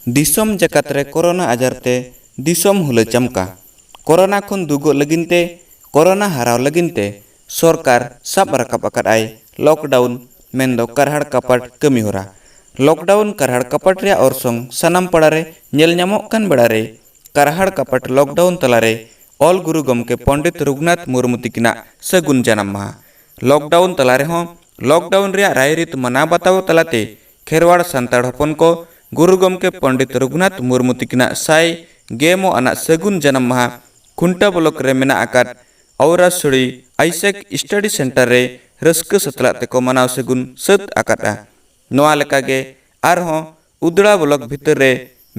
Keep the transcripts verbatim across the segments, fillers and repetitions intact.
ᱫᱤᱥᱚᱢ ᱡᱟᱠᱟᱛ ᱨᱮ ᱠᱳᱨᱳᱱᱟ ᱟᱡᱟᱨ ᱛᱮ ᱫᱤᱥᱚᱢ ᱦᱩᱞᱟᱹ ᱪᱟᱢᱠᱟ᱾ ᱠᱳᱨᱳᱱᱟ ᱠᱷᱚᱱ ᱫᱩᱜᱚᱜ ᱞᱟᱹᱜᱤᱫ ᱛᱮ, ᱠᱳᱨᱳᱱᱟ ᱦᱟᱨᱟᱣ ᱞᱟᱹᱜᱤᱫ ᱛᱮ ᱥᱚᱨᱠᱟᱨ ᱥᱟᱵ ᱨᱟᱠᱟᱵ ᱟᱠᱟᱫ ᱟᱭ ᱞᱚᱠᱰᱟᱣᱩᱱ, ᱢᱮᱱᱫᱚ ᱠᱟᱨᱦᱟᱲ ᱠᱟᱯᱟᱴ ᱠᱟᱹᱢᱤ ᱦᱚᱨᱟ᱾ ᱞᱚᱠᱰᱟᱣᱩᱱ ᱠᱟᱨᱦᱟᱲ ᱠᱟᱯᱟᱴ ᱨᱮᱭᱟᱜ ᱚᱨᱥᱚᱝ ᱥᱟᱱᱟᱢ ᱯᱟᱲᱟ ᱨᱮ ᱧᱮᱞ ᱧᱟᱢᱚᱜ ᱠᱟᱱ ᱵᱮᱲᱟ ᱨᱮ, ᱠᱟᱨᱦᱟᱲ ᱠᱟᱯᱟᱴ ᱞᱚᱠᱰᱟᱣᱩᱱ ᱛᱟᱞᱟᱨᱮ ᱚᱞ ᱜᱩᱨᱩ ᱜᱚᱢᱠᱮ ᱯᱚᱱᱰᱤᱛ ᱨᱚᱜᱷᱩᱱᱟᱛᱷ ᱢᱩᱨᱢᱩ ᱛᱤᱠᱤᱱᱟᱜ ᱥᱟᱹᱜᱩᱱ ᱡᱟᱱᱟᱢ ᱢᱟᱦᱟ᱾ ᱞᱚᱠᱰᱟᱣᱩᱱ ᱛᱟᱞᱟ ᱨᱮᱦᱚᱸ ᱞᱚᱠᱰᱟᱣᱩᱱ ᱨᱮᱭᱟᱜ ᱨᱟᱭᱨᱤᱛ ᱢᱟᱱᱟᱣ ᱵᱟᱛᱟᱣ ᱛᱟᱞᱟᱛᱮ ᱠᱷᱮᱨᱣᱟᱲ ᱥᱟᱱᱛᱟᱲ ᱦᱚᱯᱚᱱ ᱠᱚ ᱜᱩᱨᱩ ᱜᱚᱢᱠᱮ ᱯᱚᱱᱰᱤᱛ ᱨᱚᱜᱷᱩᱱᱟᱛᱷ ᱢᱩᱨᱢᱩ ᱛᱤᱠᱤᱱᱟᱜ ᱥᱟᱭ ᱜᱮ ᱢᱚ ᱟᱱᱟᱜ ᱥᱟᱹᱜᱩᱱ ᱡᱟᱱᱟᱢ ᱢᱟᱦᱟ ᱠᱷᱩᱱᱴᱟ ᱵᱞᱚᱠ ᱨᱮ ᱢᱮᱱᱟᱜ ᱟᱠᱟᱫ ᱟᱣᱨᱟᱥᱩᱲᱤ ᱟᱭᱥᱮᱠ ᱥᱴᱟᱰᱤ ᱥᱮᱱᱴᱟᱨ ᱨᱮ ᱨᱟᱹᱥᱠᱟᱹ ᱥᱟᱛᱞᱟᱜ ᱛᱮᱠᱚ ᱢᱟᱱᱟᱣ ᱥᱟᱹᱜᱩᱱ ᱥᱟᱹᱛ ᱟᱠᱟᱫᱼᱟ᱾ ᱱᱚᱣᱟ ᱞᱮᱠᱟᱜᱮ ᱟᱨᱦᱚᱸ ᱩᱫᱽᱲᱟ ᱵᱞᱚᱠ ᱵᱷᱤᱛᱟᱹᱨ ᱨᱮ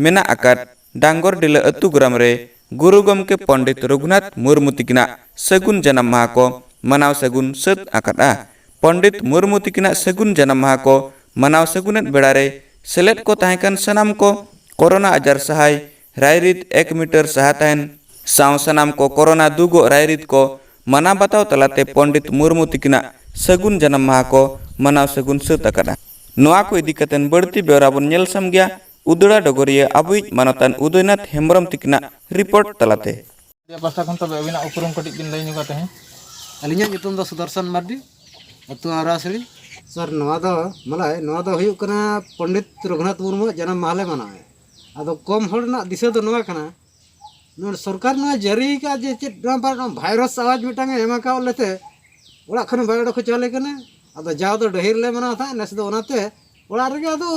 ᱢᱮᱱᱟᱜ ᱟᱠᱟᱫ ᱰᱟᱝᱜᱚᱨᱰᱤᱞᱟᱹ ᱟᱹᱛᱩ ᱜᱨᱟᱢ ᱨᱮ ᱜᱩᱨᱩ ᱜᱚᱢᱠᱮ ᱯᱚᱱᱰᱤᱛ ᱨᱚᱜᱷᱩᱱᱟᱛᱷ ᱢᱩᱨᱢᱩ ᱛᱤᱠᱤᱱᱟᱜ ᱥᱟᱹᱜᱩᱱ ᱡᱟᱱᱟᱢ ᱢᱟᱦᱟ ᱠᱚ ᱢᱟᱱᱟᱣ ᱥᱟᱹᱜᱩᱱ ᱥᱟᱹᱛ ᱟᱠᱟᱫᱼᱟ᱾ ᱯᱚᱱᱰᱤᱛ ᱢᱩᱨᱢᱩ ᱛᱤᱠᱤᱱᱟᱜ ᱥᱟᱹᱜᱩᱱ ᱡᱟᱱᱟᱢ ᱢᱟᱦᱟ ᱠᱚ ᱢᱟᱱᱟᱣ ᱥᱟᱹᱜᱩᱱᱮᱫ ᱵᱮᱲᱟ ᱨᱮ ᱥᱮᱞᱮᱫ ᱠᱚ ᱛᱟᱦᱮᱸ ᱠᱟᱱ ᱥᱟᱱᱟᱢ ᱠᱚ ᱠᱳᱨᱳᱱᱟ ᱟᱡᱟᱨ ᱥᱟᱦᱟᱭ ᱨᱟᱭᱨᱤᱛ ᱮᱠ ᱢᱤᱴᱟᱨ ᱥᱟᱦᱟ ᱛᱟᱦᱮᱱ ᱥᱟᱶ ᱥᱟᱱᱟᱢ ᱠᱚ ᱠᱳᱨᱳᱱᱟ ᱫᱩᱜᱚᱜ ᱨᱟᱭᱨᱤᱛ ᱠᱚ ᱢᱟᱱᱟᱣ ᱵᱟᱛᱟᱣ ᱛᱟᱞᱟᱛᱮ ᱯᱚᱱᱰᱤᱛ ᱢᱩᱨᱢᱩ ᱛᱤᱠᱤᱱᱟᱜ ᱥᱟᱹᱜᱩᱱ ᱡᱟᱱᱟᱢ ᱢᱟᱦᱟ ᱠᱚ ᱢᱟᱱᱟᱣ ᱥᱟᱹᱜᱩᱱ ᱥᱟᱹᱛ ᱟᱠᱟᱫᱼᱟ᱾ ᱱᱚᱣᱟ ᱠᱚ ᱤᱫᱤ ᱠᱟᱛᱮ ᱵᱟᱹᱲᱛᱤ ᱵᱮᱣᱨᱟ ᱵᱚᱱ ᱧᱮᱞ ᱥᱟᱢᱜᱮᱭᱟ ᱩᱫᱽᱲᱟ ᱰᱚᱜᱚᱨᱤᱭᱟᱹ ᱟᱵᱚᱭᱤᱡ ᱢᱟᱱᱚᱛᱟᱱ ᱩᱫᱚᱭᱱᱟᱛᱷ ᱦᱮᱢᱵᱨᱚᱢ ᱛᱤᱠᱤᱱᱟᱜ ᱨᱤᱯᱳᱨᱴ ᱛᱟᱞᱟᱛᱮ᱾ ᱯᱟᱦᱴᱟ ᱠᱷᱚᱱ ᱛᱚᱵᱮ ᱟᱹᱵᱤᱱᱟᱜ ᱩᱯᱨᱩᱢ ᱠᱟᱹᱴᱤᱡ ᱵᱤᱱ ᱞᱟᱹᱭ ᱧᱚᱜᱟ ᱛᱟᱦᱮᱸᱫ᱾ ᱟᱹᱞᱤᱧᱟᱜ ᱧᱩᱛᱩᱢ ᱫᱚ ᱥᱩᱫᱚᱨᱥᱚᱱ ᱢᱟᱨᱰᱤ, ᱟᱹᱛᱩ ᱟᱣᱨᱟᱥᱤᱲᱤ᱾ ᱥᱟᱨ, ᱱᱚᱣᱟ ᱫᱚ ᱢᱟᱞᱟᱭ, ᱱᱚᱣᱟ ᱫᱚ ᱦᱩᱭᱩᱜ ᱠᱟᱱᱟ ᱯᱚᱱᱰᱤᱛ ᱨᱚᱜᱷᱩᱱᱟᱛᱷ ᱢᱩᱨᱢᱩᱣᱟᱜ ᱡᱟᱱᱟᱢ ᱢᱟᱦᱟ ᱞᱮ ᱢᱟᱱᱟᱣᱮᱫ᱾ ᱟᱫᱚ ᱠᱚᱢ ᱦᱚᱲ ᱨᱮᱱᱟᱜ ᱫᱤᱥᱟᱹ ᱫᱚ ᱱᱚᱣᱟ ᱠᱟᱱᱟ, ᱱᱚᱣᱟ ᱥᱚᱨᱠᱟᱨ ᱱᱚᱣᱟ ᱡᱟᱹᱨᱤ ᱟᱠᱟᱫ ᱡᱮ ᱪᱮᱫ ᱱᱚᱣᱟ ᱵᱟ-, ᱱᱚᱣᱟ ᱵᱷᱟᱭᱨᱟᱥ ᱟᱣᱟᱡᱽ ᱢᱤᱫᱴᱟᱝ ᱮ ᱮᱢ ᱟᱠᱟᱫ ᱞᱮᱛᱮ ᱚᱲᱟᱜ ᱠᱷᱚᱱ ᱵᱟᱭ ᱚᱰᱚᱠ ᱦᱚᱪᱚ ᱟᱞᱮ ᱠᱟᱱᱟ᱾ ᱟᱫᱚ ᱡᱟᱣ ᱫᱚ ᱰᱟᱹᱦᱤ ᱨᱮᱞᱮ ᱢᱟᱱᱟᱣ ᱛᱟᱦᱮᱸᱫ, ᱱᱮᱥ ᱫᱚ ᱚᱱᱟᱛᱮ ᱚᱲᱟᱜ ᱨᱮᱜᱮ ᱟᱫᱚ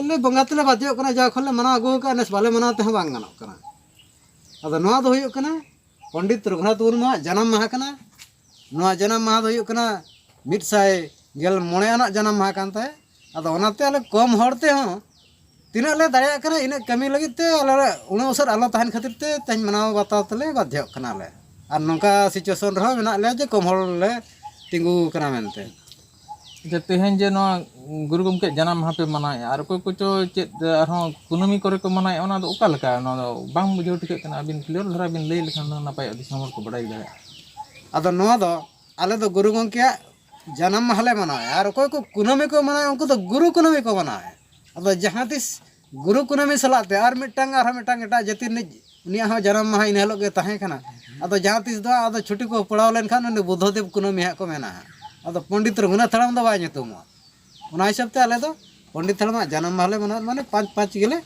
ᱞᱮ ᱵᱚᱸᱜᱟ ᱛᱮᱞᱮ ᱵᱟᱫᱷᱭᱚᱜ ᱠᱟᱱᱟ᱾ ᱡᱟᱣ ᱠᱷᱚᱱ ᱞᱮ ᱢᱟᱱᱟᱣ ᱟᱹᱜᱩ ᱟᱠᱟᱫᱼᱟ, ᱱᱮᱥ ᱵᱟᱞᱮ ᱢᱟᱱᱟᱣ ᱛᱮᱦᱚᱸ ᱵᱟᱝ ᱜᱟᱱᱚᱜ ᱠᱟᱱᱟ᱾ ᱟᱫᱚ ᱱᱚᱣᱟ ᱫᱚ ᱦᱩᱭᱩᱜ ᱠᱟᱱᱟ ᱯᱚᱱᱰᱤᱛ ᱨᱚᱜᱷᱩᱱᱟᱛᱷ ᱢᱩᱨᱢᱩᱣᱟᱜ ᱡᱟᱱᱟᱢ ᱢᱟᱦᱟ ᱠᱟᱱᱟ᱾ ᱱᱚᱣᱟ ᱡᱟᱱᱟᱢ ᱢᱟᱦᱟ ᱫᱚ ᱦᱩᱭᱩᱜ ᱠᱟᱱᱟ ᱢᱤᱫ ᱥᱟᱭ ᱜᱮᱞ ᱢᱚᱬᱮ ᱟᱱᱟᱜ ᱡᱟᱱᱟᱢ ᱢᱟᱦᱟ ᱠᱟᱱ ᱛᱟᱭᱟ᱾ ᱟᱫᱚ ᱚᱱᱟᱛᱮ ᱟᱞᱮ ᱠᱚᱢ ᱦᱚᱲ ᱛᱮᱦᱚᱸ ᱛᱤᱱᱟᱹᱜ ᱞᱮ ᱫᱟᱲᱮᱭᱟᱜ ᱠᱟᱱᱟ, ᱤᱱᱟᱹᱜ ᱠᱟᱹᱢᱤ ᱞᱟᱹᱜᱤᱫ ᱛᱮ ᱟᱞᱮ ᱩᱱᱟᱹᱜ ᱩᱥᱟᱹᱨ ᱟᱞᱚ ᱛᱟᱦᱮᱱ ᱠᱷᱟᱹᱛᱤᱨ ᱛᱮ ᱛᱮᱦᱮᱧ ᱢᱟᱱᱟᱣ ᱵᱟᱛᱟᱣ ᱛᱮᱞᱮ ᱵᱟᱫᱽᱫᱷᱚᱜ ᱠᱟᱱᱟᱞᱮ᱾ ᱟᱨ ᱱᱚᱝᱠᱟ situation ᱨᱮᱦᱚᱸ ᱢᱮᱱᱟᱜ ᱞᱮᱭᱟ ᱡᱮ ᱠᱚᱢ ᱦᱚᱲ ᱞᱮ ᱛᱤᱸᱜᱩ ᱟᱠᱟᱱᱟ ᱢᱮᱱᱛᱮ᱾ ᱟᱪᱪᱷᱟ, ᱛᱮᱦᱮᱧ ᱡᱮ ᱱᱚᱣᱟ ᱜᱩᱨᱩ ᱜᱚᱢᱠᱮᱭᱟᱜ ᱡᱟᱱᱟᱢ ᱢᱟᱦᱟ ᱯᱮ ᱢᱟᱱᱟᱣᱮᱫᱼᱟ, ᱟᱨ ᱚᱠᱚᱭ ᱠᱚᱪᱚ ᱪᱮᱫ ᱟᱨᱦᱚᱸ ᱠᱩᱱᱟᱹᱢᱤ ᱠᱚᱨᱮ ᱠᱚ ᱢᱟᱱᱟᱣᱮᱫᱼᱟ, ᱚᱱᱟ ᱫᱚ ᱚᱠᱟ ᱞᱮᱠᱟ? ᱚᱱᱟ ᱫᱚ ᱵᱟᱝ ᱵᱩᱡᱷᱟᱹᱣ ᱴᱷᱤᱠᱟᱹᱜ ᱠᱟᱱᱟ᱾ ᱟᱹᱵᱤᱱ clear ᱫᱷᱟᱨᱟ ᱵᱤᱱ ᱞᱟᱹᱭ ᱞᱮᱠᱷᱟᱱ ᱫᱚ ᱱᱟᱯᱟᱭᱚᱜᱼᱟ, ᱫᱤᱥᱚᱢ ᱦᱚᱲ ᱠᱚ ᱵᱟᱰᱟᱭ ᱫᱟᱲᱮᱭᱟᱜᱼᱟ᱾ ᱟᱫᱚ ᱱᱚᱣᱟ ᱫᱚ ᱟᱞᱮ ᱫᱚ ᱜᱩᱨᱩ ᱜᱚᱢᱠᱮᱭᱟᱜ ᱡᱟᱱᱟᱢ ᱢᱟᱦᱟ ᱞᱮ ᱢᱟᱱᱟᱣᱮᱫᱼᱟ, ᱟᱨ ᱚᱠᱚᱭ ᱠᱚ ᱠᱩᱱᱟᱹᱢᱤ ᱠᱚ ᱢᱟᱱᱟᱣᱮᱫᱼᱟ, ᱩᱱᱠᱩ ᱫᱚ ᱜᱩᱨᱩ ᱠᱩᱱᱟᱹᱢᱤ ᱠᱚ ᱢᱟᱱᱟᱣᱮᱫᱼᱟ᱾ ᱟᱫᱚ ᱡᱟᱦᱟᱸ ᱛᱤᱥ ᱜᱩᱨᱩ ᱠᱩᱱᱟᱹᱢᱤ ᱥᱟᱞᱟᱜ ᱛᱮ ᱟᱨ ᱢᱤᱫᱴᱟᱝ, ᱟᱨᱦᱚᱸ ᱢᱤᱫᱴᱟᱝ ᱮᱴᱟᱜ ᱡᱟᱹᱛᱤ ᱨᱤᱱᱤᱡ, ᱩᱱᱤᱭᱟᱜ ᱦᱚᱸ ᱡᱟᱱᱟᱢ ᱢᱟᱦᱟ ᱤᱱᱟᱹ ᱦᱤᱞᱳᱜ ᱜᱮ ᱛᱟᱦᱮᱸ ᱠᱟᱱᱟ᱾ ᱟᱫᱚ ᱡᱟᱦᱟᱸ ᱛᱤᱥ ᱫᱚ ᱟᱫᱚ ᱪᱷᱩᱴᱤ ᱠᱚ ᱯᱟᱲᱟᱣ ᱞᱮᱱᱠᱷᱟᱱ ᱩᱱᱤ ᱵᱩᱫᱽᱫᱷᱚᱫᱮᱵ ᱠᱩᱱᱟᱹᱢᱤ ᱦᱟᱸᱜ ᱠᱚ ᱢᱮᱱᱟ ᱦᱟᱸᱜ᱾ ᱟᱫᱚ ᱯᱚᱱᱰᱤᱛ ᱨᱚᱜᱷᱩᱱᱟᱛᱷ ᱦᱟᱲᱟᱢ ᱫᱚ ᱵᱟᱭ ᱧᱩᱛᱩᱢᱚᱜᱼᱟ᱾ ᱚᱱᱟ ᱦᱤᱥᱟᱹᱵ ᱛᱮ ᱟᱞᱮ ᱫᱚ ᱯᱚᱱᱰᱤᱛ ᱦᱟᱲᱟᱢᱟᱜ ᱡᱟᱱᱟᱢ ᱢᱟᱦᱟ ᱞᱮ ᱢᱟᱱᱟᱣ, ᱢᱟᱱᱮ ᱯᱟᱸᱪ ᱯᱟᱸᱪ ᱜᱮᱞᱮ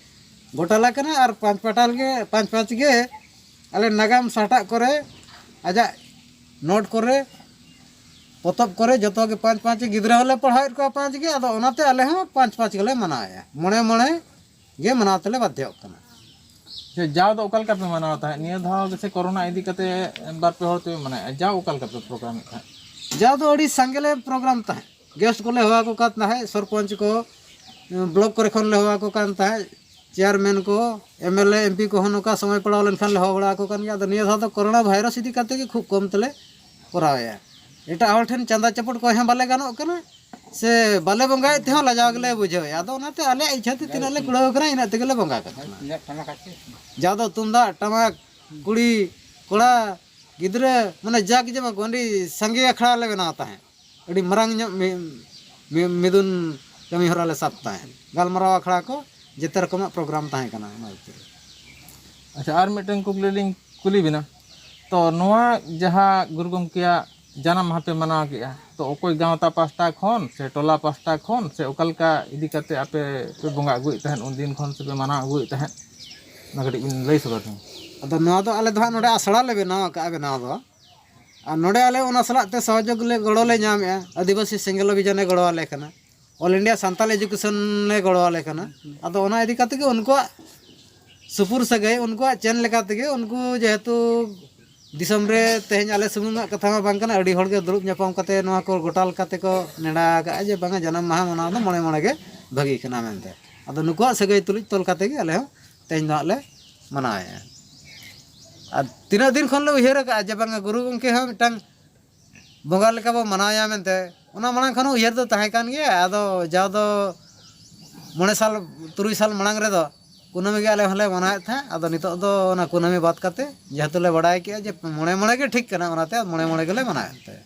ᱜᱚᱴᱟᱞᱟ ᱠᱟᱱᱟ᱾ ᱟᱨ ᱯᱟᱸᱪ ᱯᱟᱴᱟᱞ ᱜᱮ, ᱯᱟᱸᱪ ᱯᱟᱸᱪ ᱜᱮ ᱟᱞᱮ ᱱᱟᱜᱟᱢ ᱥᱟᱦᱴᱟᱜ ᱠᱚᱨᱮ, ᱟᱡᱟᱜ ᱱᱳᱴ ᱠᱚᱨᱮ, ᱯᱚᱛᱚᱵ ᱠᱚᱨᱮ ᱡᱚᱛᱚ ᱜᱮ ᱯᱟᱸᱪ ᱯᱟᱸᱪ ᱜᱮ, ᱜᱤᱫᱽᱨᱟᱹ ᱦᱚᱸᱞᱮ ᱯᱟᱲᱦᱟᱣᱮᱫ ᱠᱚᱣᱟ ᱯᱟᱸᱪ ᱜᱮ᱾ ᱟᱫᱚ ᱚᱱᱟᱛᱮ ᱟᱞᱮ ᱦᱚᱸ ᱯᱟᱸᱪ ᱯᱟᱸᱪ ᱜᱮᱞᱮ ᱢᱟᱱᱟᱣᱮᱫᱼᱟ, ᱢᱚᱬᱮ ᱢᱚᱬᱮ ᱜᱮ ᱢᱟᱱᱟᱣ ᱛᱮᱞᱮ ᱵᱟᱫᱽᱫᱷᱚᱜ ᱠᱟᱱᱟ᱾ ᱡᱟᱣ ᱫᱚ ᱚᱠᱟ ᱞᱮᱠᱟ ᱯᱮ ᱢᱟᱱᱟᱣ ᱛᱟᱦᱮᱸᱫ? ᱱᱤᱭᱟᱹ ᱫᱷᱟᱣ ᱜᱮᱥᱮ ᱠᱳᱨᱳᱱᱟ ᱤᱫᱤ ᱠᱟᱛᱮ ᱵᱟᱨ ᱯᱮ ᱦᱚᱲ ᱛᱮᱯᱮ ᱢᱟᱱᱟᱣᱮᱫᱼᱟ? ᱡᱟᱣ ᱚᱠᱟ ᱞᱮᱠᱟ ᱯᱮ ᱯᱨᱳᱜᱨᱟᱢᱮᱫ ᱛᱟᱦᱮᱸᱫ? ᱡᱟᱣ ᱫᱚ ᱟᱹᱰᱤ ᱥᱟᱸᱜᱮ ᱞᱮ ᱯᱨᱳᱜᱨᱟᱢ ᱛᱟᱦᱮᱸᱫ᱾ ᱜᱮᱥᱴ ᱠᱚᱞᱮ ᱦᱚᱦᱚ ᱟᱠᱚ ᱠᱟᱱ ᱛᱟᱦᱮᱸᱫ, ᱥᱚᱨᱯᱚᱧᱪ ᱠᱚ, ᱵᱞᱚᱠ ᱠᱚᱨᱮ ᱠᱷᱚᱱ ᱞᱮ ᱦᱚᱦᱚ ᱟᱠᱚ ᱠᱟᱱ ᱛᱟᱦᱮᱸᱫ, ᱪᱮᱭᱟᱨᱢᱮᱱ ᱠᱚ, M L A, M P ᱠᱚᱦᱚᱸ ᱱᱚᱝᱠᱟ ᱥᱚᱢᱚᱭ ᱯᱟᱲᱟᱣ ᱞᱮᱱᱠᱷᱟᱱ ᱞᱮ ᱦᱚᱦᱚ ᱵᱟᱲᱟ ᱟᱠᱚ ᱠᱟᱱ ᱜᱮᱭᱟ᱾ ᱟᱫᱚ ᱱᱤᱭᱟᱹ ᱫᱷᱟᱣ ᱫᱚ ᱠᱳᱨᱳᱱᱟ ᱵᱷᱟᱭᱨᱟᱥ ᱤᱫᱤ ᱠᱟᱛᱮ ᱜᱮ ᱠᱷᱩᱵ ᱠᱚᱢ ᱛᱮᱞᱮ ᱠᱚᱨᱟᱣᱮᱫᱼᱟ᱾ ᱮᱴᱟᱜ ᱦᱚᱲ ᱴᱷᱮᱱ ᱪᱟᱸᱫᱟ ᱪᱟᱯᱚᱴ ᱠᱚᱭ ᱦᱚᱸ ᱵᱟᱞᱮ ᱜᱟᱱᱚᱜ ᱠᱟᱱᱟ, ᱥᱮ ᱵᱟᱞᱮ ᱵᱚᱸᱜᱟᱭᱮᱫ ᱛᱮᱦᱚᱸ ᱞᱟᱡᱟᱣ ᱜᱮᱞᱮ ᱵᱩᱡᱷᱟᱹᱣᱮᱫᱼᱟ᱾ ᱟᱫᱚ ᱚᱱᱟᱛᱮ ᱟᱞᱮᱭᱟᱜ ᱤᱪᱪᱷᱟ ᱛᱮ ᱛᱤᱱᱟᱹᱜ ᱞᱮ ᱠᱩᱲᱟᱹᱣ ᱠᱟᱱᱟ, ᱤᱱᱟᱹᱜ ᱛᱮᱜᱮ ᱞᱮ ᱵᱚᱸᱜᱟ ᱠᱟᱜ ᱠᱟᱱᱟ᱾ ᱡᱟᱦᱟᱸ ᱫᱚ ᱛᱩᱢᱫᱟᱜ ᱴᱟᱢᱟᱠ, ᱠᱩᱲᱤ ᱠᱚᱲᱟ ᱜᱤᱫᱽᱨᱟᱹ, ᱢᱟᱱᱮ ᱡᱟᱠ ᱡᱚᱢᱚᱠ ᱟᱹᱰᱤ ᱥᱟᱸᱜᱮ ᱟᱠᱷᱲᱟ ᱞᱮ ᱵᱮᱱᱟᱣ ᱛᱟᱦᱮᱸᱫ᱾ ᱟᱹᱰᱤ ᱢᱟᱨᱟᱝ ᱧᱚᱜ ᱢᱤ- ᱢᱤ- ᱢᱤᱫᱩᱱ ᱠᱟᱹᱢᱤ ᱦᱚᱨᱟ ᱞᱮ ᱥᱟᱵ ᱛᱟᱦᱮᱸᱫ᱾ ᱜᱟᱞᱢᱟᱨᱟᱣ ᱟᱠᱷᱲᱟ ᱠᱚ, ᱡᱮᱛᱮ ᱨᱚᱠᱚᱢᱟᱜ ᱯᱨᱳᱜᱨᱟᱢ ᱛᱟᱦᱮᱸ ᱠᱟᱱᱟ ᱚᱱᱟ ᱵᱷᱤᱛᱤᱨ ᱨᱮ᱾ ᱟᱪᱪᱷᱟ, ᱟᱨ ᱢᱤᱫᱴᱮᱱ ᱠᱩᱠᱞᱤ ᱞᱤᱧ ᱠᱩᱞᱤ ᱵᱮᱱᱟ᱾ ᱛᱚ ᱱᱚᱣᱟ ᱡᱟᱦᱟᱸ ᱜᱩᱨᱩ ᱜᱚᱢᱠᱮᱭᱟᱜ ᱡᱟᱱᱟᱢ ᱢᱟᱦᱟ ᱯᱮ ᱢᱟᱱᱟᱣ ᱠᱮᱜᱼᱟ, ᱛᱚ ᱚᱠᱚᱭ ᱜᱟᱶᱛᱟ ᱯᱟᱦᱴᱟ ᱠᱷᱚᱱ ᱥᱮ ᱴᱚᱞᱟ ᱯᱟᱦᱴᱟ ᱠᱷᱚᱱ ᱥᱮ ᱚᱠᱟ ᱞᱮᱠᱟ ᱤᱫᱤ ᱠᱟᱛᱮ ᱟᱯᱮ ᱯᱮ ᱵᱚᱸᱜᱟ ᱟᱹᱜᱩᱭᱮᱫ ᱛᱟᱦᱮᱸᱫ ᱩᱱᱫᱤᱱ ᱠᱷᱚᱱ ᱥᱮᱯᱮ ᱢᱟᱱᱟᱣ ᱟᱹᱜᱩᱭᱮᱫ ᱛᱟᱦᱮᱸᱫ? ᱚᱱᱟ ᱠᱟᱹᱴᱤᱡ ᱵᱤᱱ ᱞᱟᱹᱭ ᱥᱚᱫᱚᱨ ᱠᱮᱭᱟ᱾ ᱟᱫᱚ ᱱᱚᱣᱟ ᱫᱚ ᱟᱞᱮ ᱫᱚ ᱦᱟᱸᱜ ᱱᱚᱰᱮ ᱟᱥᱲᱟ ᱞᱮ ᱵᱮᱱᱟᱣ ᱟᱠᱟᱫᱼᱟ, ᱵᱮᱱᱟᱣ ᱫᱚ᱾ ᱟᱨ ᱱᱚᱰᱮ ᱟᱞᱮ ᱚᱱᱟ ᱥᱟᱞᱟᱜ ᱛᱮ ᱥᱚᱦᱚᱡᱳᱜᱽ ᱞᱮ, ᱜᱚᱲᱚ ᱞᱮ ᱧᱟᱢᱮᱫᱼᱟ᱾ ᱟᱹᱫᱤᱵᱟᱹᱥᱤ ᱥᱮᱸᱜᱮᱞ ᱚᱵᱷᱤᱡᱟᱱᱮ ᱜᱚᱲᱚ ᱟᱞᱮ ᱠᱟᱱᱟ, ᱚᱞ ᱤᱱᱰᱤᱭᱟ ᱥᱟᱱᱛᱟᱞ ᱮᱡᱩᱠᱮᱥᱚᱱᱮ ᱜᱚᱲᱚ ᱟᱞᱮ ᱠᱟᱱᱟ᱾ ᱟᱫᱚ ᱚᱱᱟ ᱤᱫᱤ ᱠᱟᱛᱮ ᱜᱮ ᱩᱱᱠᱩᱣᱟᱜ ᱥᱩᱯᱩᱨ ᱥᱟᱹᱜᱟᱹᱭ, ᱩᱱᱠᱩᱣᱟᱜ ᱪᱮᱱ ᱞᱮᱠᱟ ᱛᱮᱜᱮ, ᱩᱱᱠᱩ ᱡᱮᱦᱮᱛᱩ ᱫᱤᱥᱚᱢ ᱨᱮ ᱛᱮᱦᱮᱧ ᱟᱞᱮ ᱥᱩᱢᱩᱝᱟᱜ ᱠᱟᱛᱷᱟ ᱢᱟ ᱵᱟᱝ ᱠᱟᱱᱟ, ᱟᱹᱰᱤ ᱦᱚᱲᱜᱮ ᱫᱩᱲᱩᱵ ᱧᱟᱯᱟᱢ ᱠᱟᱛᱮ ᱱᱚᱣᱟ ᱠᱚ ᱜᱚᱴᱟ ᱞᱮᱠᱟ ᱛᱮᱠᱚ ᱱᱮᱰᱟ ᱟᱠᱟᱫᱼᱟ ᱡᱮ ᱵᱟᱝᱟ, ᱡᱟᱱᱟᱢ ᱢᱟᱦᱟ ᱢᱟᱱᱟᱣ ᱫᱚ ᱢᱚᱬᱮ ᱢᱚᱬᱮ ᱜᱮ ᱵᱷᱟᱹᱜᱤ ᱠᱟᱱᱟ ᱢᱮᱱᱛᱮ᱾ ᱟᱫᱚ ᱱᱩᱠᱩᱣᱟᱜ ᱥᱟᱹᱜᱟᱹᱭ ᱛᱩᱞᱩᱡ ᱛᱚᱞ ᱠᱟᱛᱮ ᱜᱮ ᱟᱞᱮ ᱦᱚᱸ ᱛᱮᱦᱮᱧ ᱫᱚ ᱦᱟᱸᱜ ᱞᱮ ᱢᱟᱱᱟᱣᱮᱫᱼᱟ᱾ ᱟᱨ ᱛᱤᱱᱟᱹᱜ ᱫᱤᱱ ᱠᱷᱚᱱ ᱞᱮ ᱩᱭᱦᱟᱹᱨ ᱟᱠᱟᱫᱼᱟ ᱡᱮ ᱵᱟᱝᱟ, ᱜᱩᱨᱩ ᱜᱚᱢᱠᱮ ᱦᱚᱸ ᱢᱤᱫᱴᱟᱝ ᱵᱚᱸᱜᱟ ᱞᱮᱠᱟ ᱵᱚ ᱢᱟᱱᱟᱣᱮᱭᱟ ᱢᱮᱱᱛᱮ, ᱚᱱᱟ ᱢᱟᱲᱟᱝ ᱠᱷᱚᱱ ᱩᱭᱦᱟᱹᱨ ᱫᱚ ᱛᱟᱦᱮᱸ ᱠᱟᱱ ᱜᱮᱭᱟ᱾ ᱟᱫᱚ ᱡᱟᱣ ᱫᱚ ᱢᱚᱬᱮ ᱥᱟᱞ, ᱛᱩᱨᱩᱭ ᱥᱟᱞ ᱢᱟᱲᱟᱝ ᱨᱮᱫᱚ ᱠᱩᱱᱟᱹᱢᱤ ᱜᱮ ᱟᱞᱮ ᱦᱚᱸᱞᱮ ᱢᱟᱱᱟᱣᱮᱫ ᱛᱟᱦᱮᱸᱫ᱾ ᱟᱫᱚ ᱱᱤᱛᱚᱜ ᱫᱚ ᱚᱱᱟ ᱠᱩᱱᱟᱹᱢᱤ ᱵᱟᱫ ᱠᱟᱛᱮ, ᱡᱮᱦᱮᱛᱩ ᱞᱮ ᱵᱟᱲᱟᱭ ᱠᱮᱜᱼᱟ ᱡᱮ ᱢᱚᱬᱮ ᱢᱚᱬᱮ ᱜᱮ ᱴᱷᱤᱠ ᱠᱟᱱᱟ, ᱚᱱᱟᱛᱮ ᱢᱚᱬᱮ ᱢᱚᱬᱮ ᱜᱮᱞᱮ ᱢᱟᱱᱟᱣᱮᱫ ᱛᱟᱦᱮᱸᱫ᱾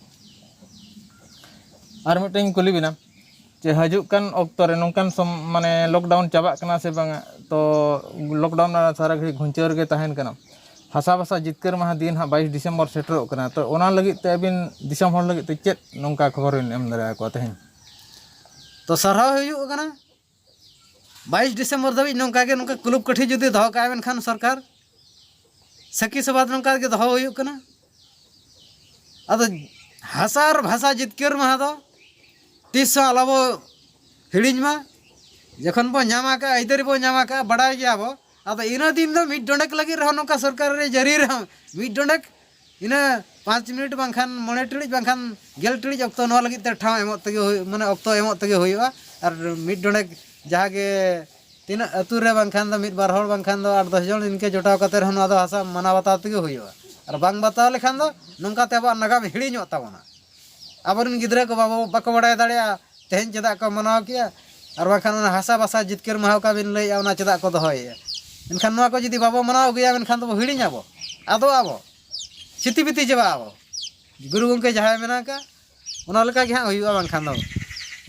ᱟᱨ ᱢᱤᱫᱴᱮᱱ ᱠᱩᱞᱤ ᱵᱮᱱᱟ, ᱡᱮ ᱦᱤᱡᱩᱜ ᱠᱟᱱ ᱚᱠᱛᱚ ᱨᱮ ᱱᱚᱝᱠᱟᱱ ᱥᱚᱢ ᱢᱟᱱᱮ ᱞᱚᱠᱰᱟᱣᱩᱱ ᱪᱟᱵᱟᱜ ᱠᱟᱱᱟ ᱥᱮ ᱵᱟᱝᱟ, ᱛᱚ ᱞᱚᱠᱰᱟᱣᱩᱱ ᱨᱮᱱᱟᱜ ᱥᱟᱨᱟ ᱜᱷᱟᱹᱲᱤᱡ ᱜᱷᱩᱧᱪᱟᱹᱣ ᱨᱮᱜᱮ ᱛᱟᱦᱮᱱ ᱠᱟᱱᱟ᱾ ᱦᱟᱥᱟ ᱵᱷᱟᱥᱟ ᱡᱤᱛᱠᱟᱹᱨ ᱢᱟᱦᱟ ᱫᱤᱱ ᱦᱟᱸᱜ ᱵᱟᱭᱤᱥ ᱰᱤᱥᱮᱢᱵᱚᱨ ᱥᱮᱴᱮᱨᱚᱜ ᱠᱟᱱᱟ, ᱛᱚ ᱚᱱᱟ ᱞᱟᱹᱜᱤᱫ ᱛᱮ ᱟᱹᱵᱤᱱ ᱫᱤᱥᱚᱢ ᱦᱚᱲ ᱞᱟᱹᱜᱤᱫ ᱛᱮ ᱪᱮᱫ ᱱᱚᱝᱠᱟ ᱠᱷᱚᱵᱚᱨ ᱵᱤᱱ ᱮᱢ ᱫᱟᱲᱮᱭᱟᱠᱚᱣᱟ ᱛᱮᱦᱮᱧ? ᱛᱚ ᱥᱟᱨᱦᱟᱣ ᱦᱩᱭᱩᱜ ᱠᱟᱱᱟ, ᱵᱟᱭᱤᱥ ᱰᱤᱥᱮᱢᱵᱚᱨ ᱫᱷᱟᱹᱵᱤᱡ ᱱᱚᱝᱠᱟ ᱜᱮ ᱱᱚᱝᱠᱟ ᱠᱩᱞᱩᱯ ᱠᱟᱹᱴᱷᱤ ᱡᱩᱫᱤ ᱫᱚᱦᱚ ᱠᱟᱜᱼᱟ, ᱢᱮᱱᱠᱷᱟᱱ ᱥᱚᱨᱠᱟᱨ ᱥᱟᱹᱠᱷᱤ ᱥᱚᱵᱷᱟ ᱱᱚᱝᱠᱟ ᱜᱮ ᱫᱚᱦᱚ ᱦᱩᱭᱩᱜ ᱠᱟᱱᱟ᱾ ᱟᱫᱚ ᱦᱟᱥᱟ ᱟᱨ ᱵᱷᱟᱥᱟ ᱡᱤᱛᱠᱟᱹᱨ ᱢᱟᱦᱟ ᱫᱚ ᱛᱤᱥ ᱦᱚᱸ ᱟᱞᱚᱵᱚ ᱦᱤᱲᱤᱧ ᱢᱟ᱾ ᱡᱚᱠᱷᱚᱱ ᱵᱚ ᱧᱟᱢ ᱟᱠᱟᱫᱼᱟ, ᱟᱹᱭᱫᱟᱹᱨᱤ ᱵᱚ ᱧᱟᱢ ᱟᱠᱟᱫᱼᱟ, ᱵᱟᱰᱟᱭ ᱜᱮᱭᱟ ᱵᱚ᱾ ᱟᱫᱚ ᱤᱱᱟᱹ ᱫᱤᱱ ᱫᱚ ᱢᱤᱫ ᱰᱚᱸᱰᱮᱠ ᱞᱟᱹᱜᱤᱫ ᱨᱮᱦᱚᱸ, ᱱᱚᱝᱠᱟ ᱥᱚᱨᱠᱟᱨ ᱨᱮ ᱡᱟᱹᱨᱤ ᱨᱮᱦᱚᱸ ᱢᱤᱫ ᱰᱚᱸᱰᱮᱠ, ᱤᱱᱟᱹ ᱯᱟᱸᱪ ᱢᱤᱱᱤᱴ ᱵᱟᱝᱠᱷᱟᱱ ᱢᱚᱬᱮ ᱴᱤᱲᱤᱡ ᱵᱟᱝᱠᱷᱟᱱ ᱜᱮᱞ ᱴᱤᱲᱤᱡ ᱚᱠᱛᱚ ᱱᱚᱣᱟ ᱞᱟᱹᱜᱤᱫ ᱛᱮ ᱴᱷᱟᱶ ᱮᱢᱚᱜ ᱛᱮᱜᱮ ᱦᱩᱭᱩᱜ, ᱢᱟᱱᱮ ᱚᱠᱛᱚ ᱮᱢᱚᱜ ᱛᱮᱜᱮ ᱦᱩᱭᱩᱜᱼᱟ᱾ ᱟᱨ ᱢᱤᱫ ᱰᱚᱸᱰᱮᱠ ᱡᱟᱦᱟᱸ ᱜᱮ ᱛᱤᱱᱟᱹᱜ ᱟᱹᱛᱩ ᱨᱮ ᱵᱟᱝᱠᱷᱟᱱ ᱫᱚ ᱢᱤᱫ ᱵᱟᱨ ᱦᱚᱲ ᱵᱟᱝᱠᱷᱟᱱ ᱫᱚ ᱟᱴ ᱫᱚᱥ ᱡᱚᱱ ᱤᱱᱠᱟᱹ ᱡᱚᱴᱟᱣ ᱠᱟᱛᱮ ᱨᱮᱦᱚᱸ ᱱᱚᱣᱟ ᱫᱚ ᱦᱟᱥᱟ ᱢᱟᱱᱟᱣ ᱵᱟᱛᱟᱣ ᱛᱮᱜᱮ ᱦᱩᱭᱩᱜᱼᱟ᱾ ᱟᱨ ᱵᱟᱝ ᱵᱟᱛᱟᱣ ᱞᱮᱠᱷᱟᱱ ᱫᱚ ᱱᱚᱝᱠᱟ ᱛᱮ ᱟᱵᱚᱣᱟᱜ ᱱᱟᱜᱟᱢ ᱦᱤᱲᱤᱧᱚᱜ ᱛᱟᱵᱚᱱᱟ᱾ ᱟᱵᱚᱨᱮᱱ ᱜᱤᱫᱽᱨᱟᱹ ᱠᱚ ᱵᱟᱵᱚ, ᱵᱟᱠᱚ ᱵᱟᱲᱟᱭ ᱫᱟᱲᱮᱭᱟᱜᱼᱟ ᱛᱮᱦᱮᱧ ᱪᱮᱫᱟᱜ ᱠᱚ ᱢᱟᱱᱟᱣ ᱠᱮᱜᱼᱟ, ᱟᱨ ᱵᱟᱝᱠᱷᱟᱱ ᱚᱱᱟ ᱦᱟᱥᱟ ᱵᱷᱟᱥᱟ ᱡᱤᱛᱠᱟᱹᱨ ᱢᱟᱦᱟ ᱚᱠᱟ ᱵᱤᱱ ᱞᱟᱹᱭᱮᱜᱼᱟ, ᱚᱱᱟ ᱪᱮᱫᱟᱜ ᱠᱚ ᱫᱚᱦᱚᱭᱮᱜᱼᱟ᱾ ᱮᱱᱠᱷᱟᱱ ᱱᱚᱣᱟ ᱠᱚ ᱡᱩᱫᱤ ᱵᱟᱵᱚ ᱢᱟᱱᱟᱣ ᱟᱹᱜᱩᱭᱟ, ᱢᱮᱱᱠᱷᱟᱱ ᱫᱚᱵᱚ ᱦᱤᱲᱤᱧ ᱟᱵᱚ, ᱟᱫᱚᱜ ᱟᱵᱚ, ᱪᱷᱤᱛᱤ ᱵᱤᱛᱤ ᱪᱟᱵᱟᱜ ᱟᱵᱚ᱾ ᱜᱩᱨᱩ ᱜᱚᱢᱠᱮ ᱡᱟᱦᱟᱸᱭ ᱢᱮᱱᱟᱜ ᱟᱠᱟᱫ, ᱚᱱᱟ ᱞᱮᱠᱟ ᱜᱮ ᱦᱟᱸᱜ ᱦᱩᱭᱩᱜᱼᱟ᱾ ᱵᱟᱝᱠᱷᱟᱱ ᱫᱚ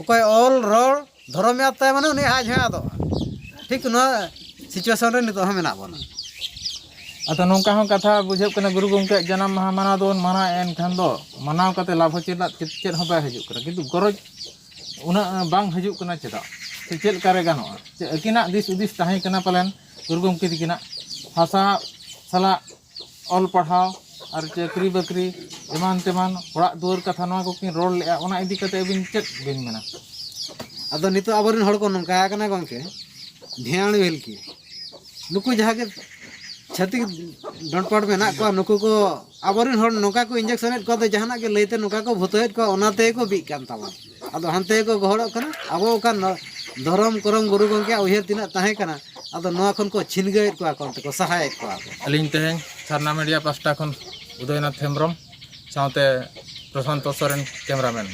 ᱚᱠᱚᱭ ᱚᱞ ᱨᱚᱲ ᱫᱷᱚᱨᱚᱢᱮ ᱟᱫ ᱛᱟᱭ, ᱢᱟᱱᱮ ᱩᱱᱤ ᱟᱡ ᱦᱚᱸᱭ ᱟᱫᱚᱜᱼᱟ᱾ ᱴᱷᱤᱠ ᱱᱚᱣᱟ ᱥᱤᱪᱩᱭᱮᱥᱚᱱ ᱨᱮ ᱱᱤᱛᱚᱜ ᱦᱚᱸ ᱢᱮᱱᱟᱜ ᱵᱚᱱᱟ᱾ ᱟᱫᱚ ᱱᱚᱝᱠᱟ ᱦᱚᱸ ᱠᱟᱛᱷᱟ ᱵᱩᱡᱷᱟᱹᱜ ᱠᱟᱱᱟ, ᱜᱩᱨᱩ ᱜᱚᱢᱠᱮᱭᱟᱜ ᱡᱟᱱᱟᱢ ᱢᱟᱦᱟ ᱢᱟᱱᱟᱣ ᱫᱚᱵᱚᱱ ᱢᱟᱱᱟᱣᱮᱫᱼᱟ, ᱮᱱᱠᱷᱟᱱ ᱫᱚ ᱢᱟᱱᱟᱣ ᱠᱟᱛᱮ ᱞᱟᱵᱷ ᱦᱚᱸ ᱪᱮᱫ, ᱪᱮᱫ ᱦᱚᱸ ᱵᱟᱭ ᱦᱤᱡᱩᱜ ᱠᱟᱱᱟ, ᱠᱤᱱᱛᱩ ᱜᱚᱨᱚᱡᱽ ᱩᱱᱟᱹᱜ ᱵᱟᱝ ᱦᱤᱡᱩᱜ ᱠᱟᱱᱟ᱾ ᱪᱮᱫᱟᱜ ᱥᱮ ᱪᱮᱫ ᱞᱮᱠᱟ ᱨᱮ ᱜᱟᱱᱚᱜᱼᱟ? ᱪᱮᱫ ᱟᱹᱠᱤᱱᱟᱜ ᱫᱤᱥ ᱦᱩᱫᱤᱥ ᱛᱟᱦᱮᱸ ᱠᱟᱱᱟ ᱯᱟᱞᱮᱱ ᱜᱩᱨᱩ ᱜᱚᱢᱠᱮ ᱛᱟᱹᱠᱤᱱᱟᱜ, ᱦᱟᱥᱟ ᱥᱟᱞᱟᱜ ᱚᱞ ᱯᱟᱲᱦᱟᱣ ᱟᱨ ᱪᱟᱹᱠᱨᱤ ᱵᱟᱹᱠᱨᱤ ᱮᱢᱟᱱ ᱛᱮᱢᱟᱱ, ᱚᱲᱟᱜ ᱫᱩᱣᱟᱹᱨ ᱠᱟᱛᱷᱟ, ᱱᱚᱣᱟ ᱠᱚᱠᱤᱱ ᱨᱚᱲ ᱞᱮᱜᱼᱟ, ᱚᱱᱟ ᱤᱫᱤ ᱠᱟᱛᱮ ᱟᱹᱵᱤᱱ ᱪᱮᱫ ᱵᱤᱱ ᱢᱮᱱᱟ? ᱟᱫᱚ ᱱᱤᱛᱚᱜ ᱟᱵᱚᱨᱮᱱ ᱦᱚᱲ ᱠᱚ ᱱᱚᱝᱠᱟ ᱟᱠᱟᱱᱟ ᱜᱚᱢᱠᱮ, ᱰᱷᱮᱬ ᱵᱷᱤᱞᱠᱤ, ᱱᱩᱠᱩ ᱡᱟᱦᱟᱸ ᱜᱮ ᱪᱷᱟᱹᱛᱤᱠ ᱰᱚᱱᱯᱟᱴ ᱢᱮᱱᱟᱜ ᱠᱚᱣᱟ, ᱱᱩᱠᱩ ᱠᱚ ᱟᱵᱚᱨᱮᱱ ᱦᱚᱲ ᱱᱚᱝᱠᱟ ᱠᱚ ᱤᱧᱡᱮᱠᱥᱚᱱᱮᱫ ᱠᱚᱣᱟ, ᱫᱚ ᱡᱟᱦᱟᱱᱟᱜ ᱜᱮ ᱞᱟᱹᱭᱛᱮ ᱱᱚᱝᱠᱟ ᱠᱚ ᱵᱷᱩᱛᱟᱹᱣᱮᱫ ᱠᱚᱣᱟ, ᱚᱱᱟ ᱛᱮᱜᱮ ᱠᱚ ᱵᱤᱜ ᱠᱟᱱ ᱛᱟᱵᱚᱱᱟ᱾ ᱟᱫᱚ ᱦᱟᱱᱛᱮ ᱜᱮᱠᱚ ᱜᱚᱦᱚᱲᱚᱜ ᱠᱟᱱᱟ᱾ ᱟᱵᱚ ᱚᱠᱟ ᱱᱚ-, ᱫᱷᱚᱨᱚᱢ ᱠᱚᱨᱚᱢ ᱜᱩᱨᱩ ᱜᱚᱢᱠᱮᱭᱟᱜ ᱩᱭᱦᱟᱹᱨ ᱛᱤᱱᱟᱹᱜ ᱛᱟᱦᱮᱸ ᱠᱟᱱᱟ, ᱟᱫᱚ ᱱᱚᱣᱟ ᱠᱷᱚᱱ ᱠᱚ ᱪᱷᱤᱱᱜᱟᱹᱣᱮᱫ ᱠᱚᱣᱟ ᱠᱚ, ᱚᱱᱛᱮ ᱠᱚ ᱥᱟᱦᱟᱭᱮᱫ ᱠᱚᱣᱟ ᱠᱚ᱾ ᱟᱹᱞᱤᱧ ᱛᱮᱦᱮᱧ ᱥᱟᱨᱱᱟ ᱢᱤᱰᱤᱭᱟ ᱯᱟᱥᱴᱟ ᱠᱷᱚᱱ ᱩᱫᱚᱭᱱᱟᱛᱷ ᱦᱮᱢᱵᱨᱚᱢ ᱥᱟᱶᱛᱮ ᱯᱨᱚᱥᱟᱱᱛᱚ ᱥᱚᱨᱮᱱ, ᱠᱮᱢᱮᱨᱟᱢᱮᱱ᱾